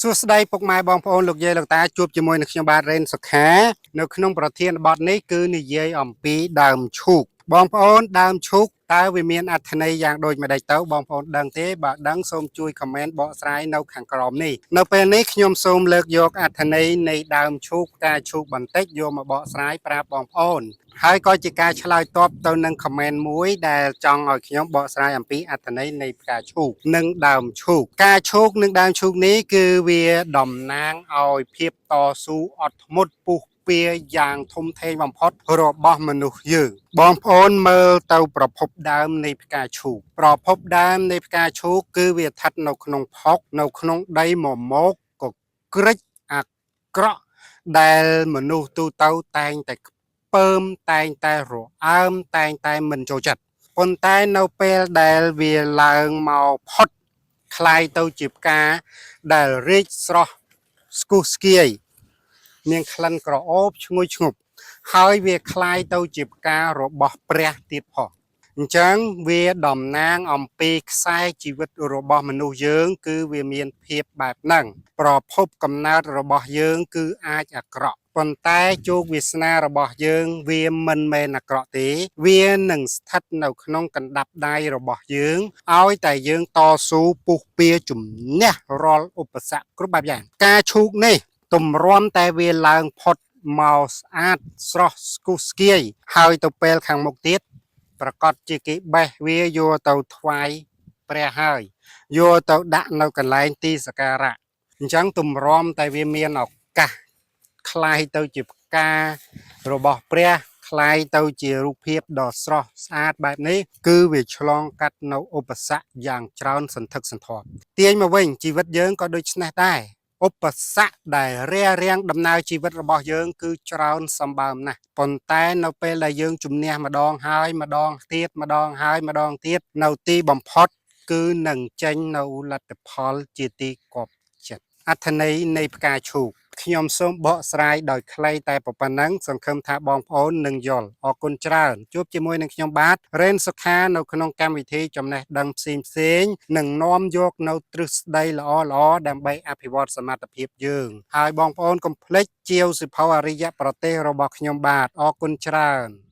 សួស្តីពុកម៉ែបងប្អូនលោកយាយលោកតាជួបជាមួយនឹងខ្ញុំបាទរ៉េនសុខានៅក្នុងប្រធានបទនេះគឺនិយាយអំពីដើមឈូកបងប្អូនដើមឈូកតើវាមានអត្ថន័យយ៉ាងដូចម្តេចទៅបងប្អូនដឹងទេបើដឹងសូមជួយ comment បកស្រាយនៅខាងក្រោមនេះនៅពេលនេះខ្ញុំសូមលើកយកអត្ថន័យនៃដើមឈូកផ្កាឈូកបន្តិចយកមកបកស្រាយប្រាប់បងប្អូន ហើយក៏ជាការឆ្លើយតបទៅនឹង comment មួយដែលចង់ឲ្យខ្ញុំបកស្រាយអំពីអត្ថន័យនៃផ្កាឈូកនិងដើមឈូកផ្កាឈូកនិងដើមឈូកនេះគឺវាតំណាងឲ្យភាពតស៊ូអត់ធ្មត់ពុះពៀយ៉ាងធំធេងបំផុតរបស់មនុស្សយើង បងប្អូនមើលទៅប្រភពដើមនៃផ្កាឈូកប្រភពដើមនៃផ្កាឈូកគឺវាស្ថិតនៅក្នុងផុកនៅក្នុងដីមមកកក្រិចអាក្រក់ដែលមនុស្សទូទៅតែងតែ ពើមតែងតែរអើមតែងតែមិនចូលចិត្តប៉ុន្តែនៅពេលដែលវាឡើងមកផុតคล้ายទៅជាផ្កាដែលរីកស្រស់ស្គុះស្គាយមានក្លិនក្រអូបឈ្ងុយឈ្ងប់ហើយវាคล้ายទៅជាផ្ការបស់ព្រះទៀតផងអញ្ចឹងវាតំណាងអំពីខ្សែជីវិតរបស់មនុស្សយើង គឺវាមានភាពបែបហ្នឹងប្រភពកំណើតរបស់យើងគឺអាចអាក្រក់ប៉ុន្តែជោគវាសនារបស់យើងវាមិនមែនអាក្រក់ទេ វានឹងស្ថិតនៅក្នុងកណ្ដាប់ដៃរបស់យើងឲ្យតែយើងតស៊ូពុះពៀជំនះរាល់ឧបសគ្គគ្រប់បែបយ៉ាងការឈូកនេះទម្រាំតែវាឡើងផុតមកស្អាតស្រស់ស្គុះស្គាយហើយទៅពេលខាងមុខទៀតប្រកាសជាគេបេះវាយកទៅថ្វាយព្រះហើយយកទៅដាក់នៅកន្លែងទីសក្ការៈអញ្ចឹងទម្រាំតែវាមានឱកាស คล้ายទៅជាផ្ការបស់ព្រះคล้ายទៅជារូបភាពដ៏ស្រស់ស្អាតបែបនេះគឺវាឆ្លងកាត់នៅឧបសគ្គយ៉ាងច្រើនសន្ធឹកសន្ធាប់ទាញមកវិញជីវិតយើងក៏ដូចនេះដែរឧបសគ្គដែលរារាំងដំណើរជីវិតរបស់យើងគឺច្រើនសម្បើមណាស់ប៉ុន្តែនៅពេលដែលយើងជំនះម្ដងហើយម្ដងទៀតម្ដងហើយម្ដងទៀតនៅទីបំផុតគឺនឹងចេញនៅលទ្ធផលជាទីគាប់ចិត្តអត្ថន័យនៃផ្កាឈូក ខ្ញុំសូមបកស្រាយដោយខ្លីតែប៉ុណ្ណឹងសង្ឃឹមថាបងប្អូននឹងយល់អរគុណច្រើនជួបជាមួយនឹងខ្ញុំបាទរ៉េនសុខានៅក្នុងកម្មវិធីចំណេះដឹងផ្សេងផ្សេងៗនិងនាំយកនៅទ្រឹស្ដីល្អៗដើម្បីអភិវឌ្ឍសមត្ថភាពយើងហើយបងប្អូនកុំភ្លេចជាវសិភៅអរិយប្រទេសរបស់ខ្ញុំបាទអរគុណច្រើន។